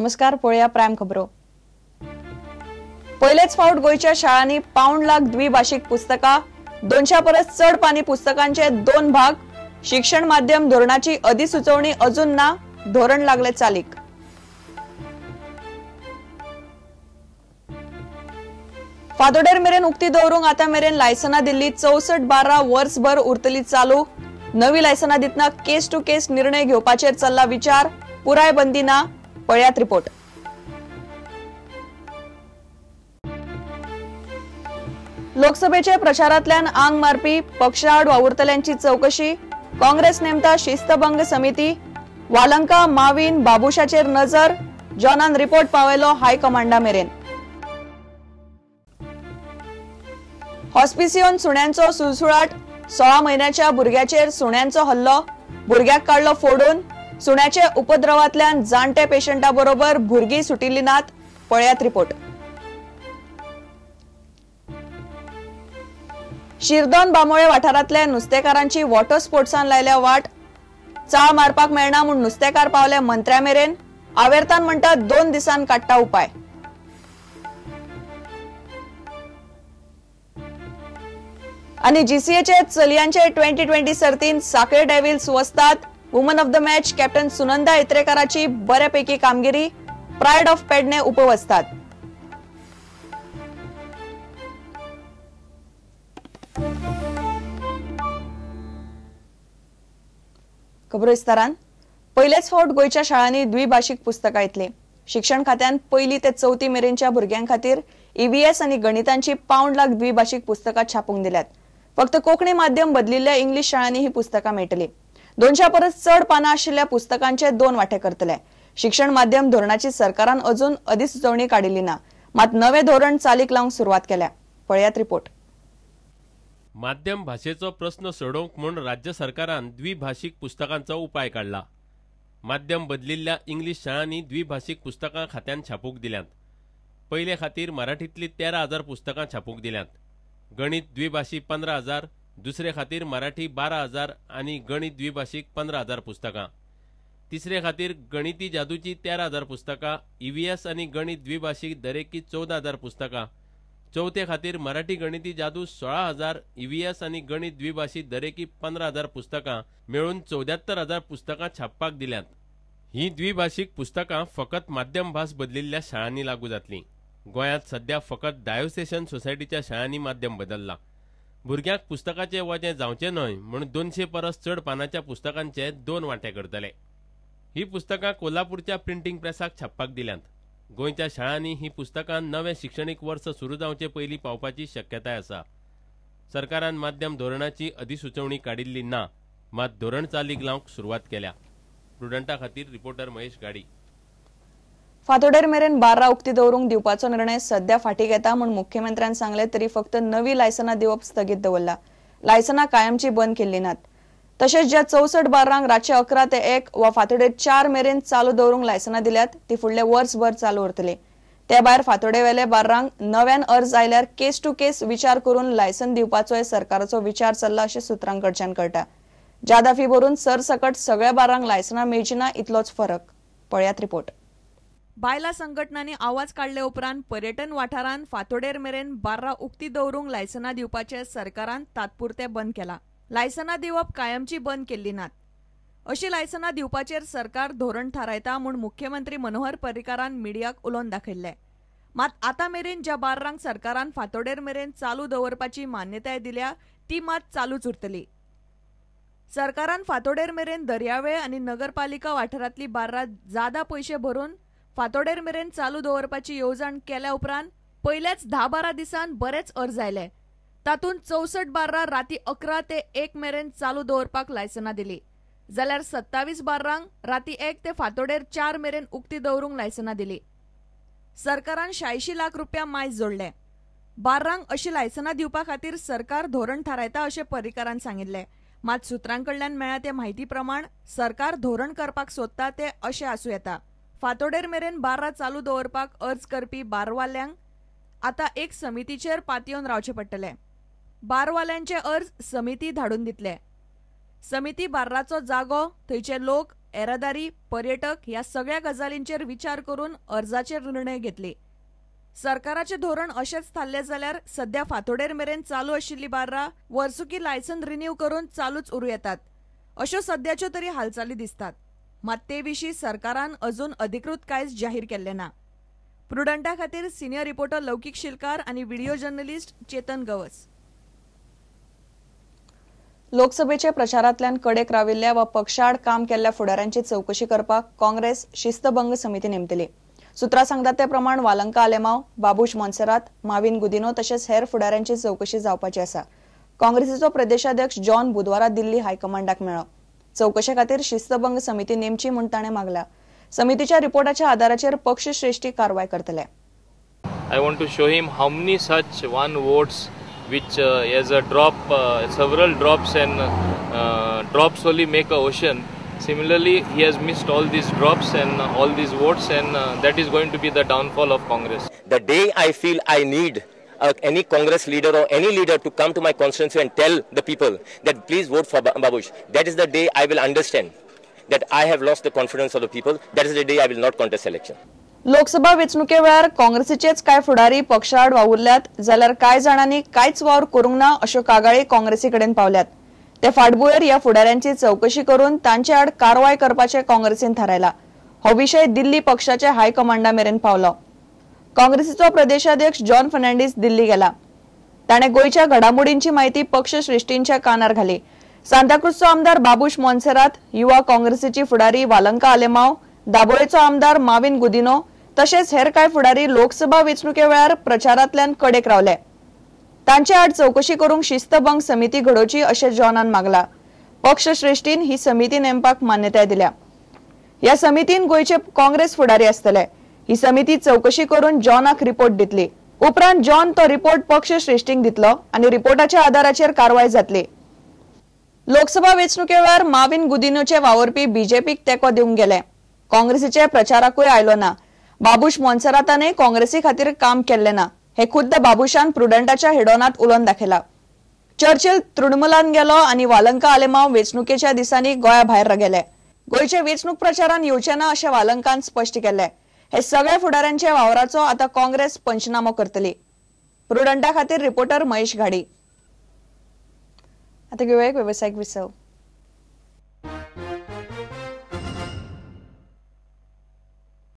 नमस्कार, पळोवया प्रायम खबरो. पयलेच फावट गोंयच्या शाळांनी 1.75 लाख द्विभाषिक पुस्तकां, 200 परस चड पानी पुस्तकांचे 2 भाग, शिक्षण माध्यम धोरणाची अधिसुचोवणी अजून ना, धोरण लागले चालीक. फातोडेर मेरेन उक्ती दवरूंक आतां मेरेन लायसनां दिल्ली 64 बार्रां वर्सभर उरतली चालू. नवी लायसनां दितना केस टू केस निर्णय घेवपाचेर चल्ला विचार, पुराय बंदी ना. पळयात रिपोर्ट. लोकसभेच्या प्रचारांतल्यान आंग मारपी पक्षाआड वावुरतल्यांची चौकशी, काँग्रेस नेमता शिस्तभंग समिती, वालंका माविन बाबुशाचेर नजर, जॉनान रिपोर्ट पावयलो हायकमांडा मेरेन. हॉस्पिसियोन सुण्यांचो सुळसुळाट, 16 म्हयन्याच्या भुरग्याचेर सुण्यांचो हल्लो, भुरग्याक काडलो फोडून, सुण्याचे उपद्रवांतल्यान जाणटे पेशंटा बरोबर भुरगीं सुटिल्ली नात. पळयात रिपोर्ट. शिरदोन बांबोळे वाठारांतल्या नुस्तेकारांची वॉटर स्पोर्ट्सान लायल्या वाट, चाळ मारपाक मेळना म्हूण नुस्तेकार पावले मंत्र्या मेरेन. आवेर्तान म्हणटा 2 दिसांन काडटा उपाय. आनी जीसीएचे चलयांचे 2020 सर्तीन साखळे डेव्हिल्स वस्तात. Woman of the match captain Sunanda इत्रेकाराची बऱ्यापैकी कामगिरी, प्रायड ऑफ पेडणे उपवस्तात. खबरो विस्तारान. पयलेच फावट गोंयच्या शाळांनी द्विभाषिक पुस्तकां येतली. शिक्षण खात्यान 1 ते 4 मेरेनच्या भुरग्यां खातीर ईव्हीएस आनी गणितांची 1.75 लाख द्विभाषिक पुस्तकां छापूंक दिल्यात. फक्त कोंकणी माध्यम बदलिल्ल्या इंग्लीश शाळांनी ही पुस्तकां मेळटली. 200 परस चड पानां आशिल्ल्या पुस्तकांचे 2 वांटे करतले. शिक्षण माध्यम धोरणाची सरकारान अजून अधिसुचोवणी काडिल्ली ना, मात नवे धोरण चालीक लावंक सुरवात केल्या. पळयात रिपोर्ट. माध्यम भाषेचो प्रश्न सोडोवंक म्हूण राज्य सरकारान द्विभाषिक पुस्तकांचो उपाय काडला. माध्यम बदलिल्ल्या इंग्लीश शाळांनी द्विभाषिक पुस्तकां खात्यान छापूंक दिल्यांत. पयले खातीर मराठींतली 13,000 पुस्तकां छापूंक दिल्यांत. गणित द्विभाषी 15,000, दुसरे खातीर मराठी 12,000 आनी गणित द्विभाषीक 15,000 पुस्तकां. तिसरे खातीर गणिती जादूची 13,000 पुस्तकां, ईव्हीएस आनी गणित द्विभाषीक दरेकी 14,000 पुस्तकां. चवथे खातीर मराठी गणिती जादू 16,000, ईव्हीएस आनी गणित द्विभाषी दरेकी 15,000 पुस्तकां मेळून 74,000 पुस्तकां छापपाक दिल्यांत. ही द्विभाषीक पुस्तकां फकत माध्यम भास बदलिल्ल्या शाळांनी लागू जातलीं. गोंयांत सद्या फकत डायोसेशन सोसायटीच्या शाळांनी माध्यम बदल्लां. भुरग्यांक पुस्तकाचें वजें जावचें न्हय म्हूण 200 परस चड पानांच्या पुस्तकांचे 2 वांटे करतले. ही पुस्तकां कोल्हापूरच्या प्रिंटींग प्रेसाक छापपाक दिल्यांत. गोंयच्या शाळांनी ही पुस्तकां नवें शिक्षणीक वर्स सुरू जावचे पयलीं पावपाची शक्यताय आसा. सरकारान माध्यम धोरणाची अधिसुचोवणी काडिल्ली ना, मात धोरण चालीक लावंक सुरवात केल्या. प्रुडंटा खातीर रिपोर्टर महेश गाडी. फातोडेर मेरेन बार्रां उक्ती दवरूंक दिवपाचो निर्णय सध्या फाटीं घेता म्हूण मुख्यमंत्र्यान सांगलें तरी फक्त नवी लायसनां दिवप स्थगीत दवरला. लायसनां कायमची बंद केल्ली नात. तशेंच ज्या 64 बार्रांक रातचे 11 ते 1 वा फातोडेर 4 मेरेन चालू दवरूंक लायसनां दिल्यात ती फुडले वर्सभर चालू उरतली. ते भायर फातोडेवेले बार्रांक नव्यान अर्ज आयल्यार केस टू केस विचार करून लायसन दिवपाचोय सरकाराचो विचार चल्ला अशें सुत्रां कडच्यान कळटा. जादा फी भरून सरसकट सगळ्या बार्रांक लायसनां मेळची ना इतलोच फरक. पळयात रिपोर्ट. बायलां संघटनांनी आवाज काडले उपरांत पर्यटन वाठारांत फातोडेर मेरेन बार्रां उक्ती दवरूंक लायसनां दिवपाचें सरकारान तात्पुरतें बंद केलां. लायसनां दिवप कायमची बंद केल्ली नात. अशी लायसनां दिवपाचेर सरकार धोरण थारायता म्हूण मुख्यमंत्री मनोहर पर्रीकारान मिडियाक उलोवन दाखयल्लें. मात आतां मेरेन ज्या बार्रांक सरकारान फातोडेर मेरेन चालू दवरपाची मान्यताय दिल्या ती मात चालूच उरतली. सरकारान फातोडेर मेरेन दर्यावेळ आनी नगरपालिका वाठारांतली बार्रां जादा पयशे भरून फातोडेर मेरेन चालू दवरपाची येवजण केल्या उपरांत पयल्याच 10-12 दिसांत बरेच अर्ज आयले. तातूंत 64 बार्रां राती 11 ते 1 मेरेन चालू दवरपाक लायसनां दिली, जाल्यार 27 बार्रांक राती 1 ते फातोडेर 4 मेरेन उक्ती दवरूंक लायसनां दिली. सरकारान 86 लाख रुपया मायज जोडले. बार्रांक अशी लायसनां दिवपा खातीर सरकार धोरण थारायता अशें पर्रीकारान सांगिल्लें. मात सुत्रां कडल्यान मेळ्ळा ते म्हायती प्रमाण सरकार धोरण करपाक सोदता ते अशें आसूं येता. फातोडेर मेरेन बार्रां चालू दवरपाक अर्ज करपी बारवाल्यांक आतां एक समितीचेर पातयेवन रावचें पडटलें. बारवाल्यांचे अर्ज समिती धाडून दितले. समिती बार्राचो जागो, थंयचे लोक, येरादारी, पर्यटक ह्या सगळ्या गजालींचेर विचार करून अर्जाचेर निर्णय घेतले. सरकाराचें धोरण अशेंच थारलें जाल्यार सध्या फांतोडेर मेरेन चालू आशिल्ली बार्रां वर्सुकी लायसन रिन्यू करून चालूच उरूं येतात अश्यो सद्याच्यो तरी हालचाली दिसतात. मात ते विशीं सरकारान अजून अधिकृत कांयच जाहीर केल्लें ना. प्रुडंटा खातीर सिनियर रिपोर्टर लौकीक शिलकार आनी व्हिडिओ जर्नलिस्ट चेतन गवस. लोकसभेच्या प्रचारांतल्यान कडेक राविल्ल्या वा पक्षाआड काम केल्ल्या फुडाऱ्यांची चवकशी करपाक काँग्रेस शिस्तभंग समिती नेमतली. सूत्रां सांगतात ते प्रमाण वालंका आलेमाव, बाबूश मोन्सेरात, माविन गुदिनो तशेंच हेर फुडाऱ्यांची चवकशी जावपाची आसा. काँग्रेसीचो प्रदेशाध्यक्ष जॉन बुधवारा दिल्ली हायकमांडाक मेळ्ळो. चवकशे खातीर शिस्तभंग समिती नेमची म्हूण ताणें मागला. समितीच्या रिपोर्टाच्या आधाराचेर पक्षश्रेष्ठी कारवाय करतले. I want to show him how many such one votes which as a drop, several drops and drops only make a ocean. Similarly, he has missed all these drops and all these votes, and that is going to be the downfall of Congress. The day I feel I need any Congress leader or any leader to come to my constituency and tell the people that please vote for Babush, that is the day I will understand that I have lost the confidence of the people. That is the day I will not contest election. Lok Sabha वेंचणुके वेळार काँग्रेसीचेच कांय फुडारी पक्षाआड वावुरल्यात जाल्यार कांय जाणांनी कांयच वावर करूंक ना अश्यो कागाळी काँग्रेसी कडेन पावल्यात. ते फाटभुंयेर ह्या फुडाऱ्यांची चवकशी करून तांचे आड कारवाय करपाचें काँग्रेसीन थारायला. हो विशय दिल्ली पक्षाच्या हायकमांडा मेरेन पावलो. काँग्रेसीचो प्रदेशाध्यक्ष जॉन फर्नांडीस दिल्ली गेला. ताणें गोंयच्या घडामोडींची म्हायती पक्षश्रेष्ठींच्या कानार घाली. सांताक्रूजचो आमदार बाबूश मोन्सेरात, युवा काँग्रेसीची फुडारी वालंका आलेमाव, दाबोळेचो आमदार माविन गुदिनो तशेंच हेर कांय फुडारी लोकसभा वेंचणुके वेळार प्रचारांतल्यान कडेक रावले. तांचे आड चवकशी करूंक शिस्तभंग समिती घडोवची अशें जॉनान मागला. पक्षश्रेष्ठीन ही समिती नेमपाक मान्यताय दिल्या. ह्या समितीन गोंयचे काँग्रेस फुडारी आसतले. ही समिती चवकशी करून जॉनाक रिपोर्ट दितली. उपरांत जॉन तो रिपोर्ट पक्षश्रेष्ठींक दितलो आनी रिपोर्टाच्या आधाराचेर कारवाय जातली. लोकसभा वेंचणुके वेळार माविन गुदिनोचे वावुरपी बीजेपीक तेंको दिवंक गेले. काँग्रेसीचे प्रचाराकूय आयलो ना. बाबूश मोन्सेरातानय काँग्रेसी खातीर काम केल्लें ना हे खुद्द बाबूशान प्रुडंटाच्या हेडोनात उलोवन दाखयला. चर्चिल तृणमूलान गेलो आनी वालंका आलेमाव वेंचणुकेच्या दिसांनी गोंया भायर गेले. गोंयचे वेंचणूक प्रचारान येवचे ना अशें वालंकान स्पश्ट केलें. हे सगळ्या फुडाऱ्यांच्या वावराचो आतां काँग्रेस पंचनामो करतली. प्रुडंटा खातीर रिपोर्टर महेश घाडी. आतां घेवया एक वेवसायीक विसव.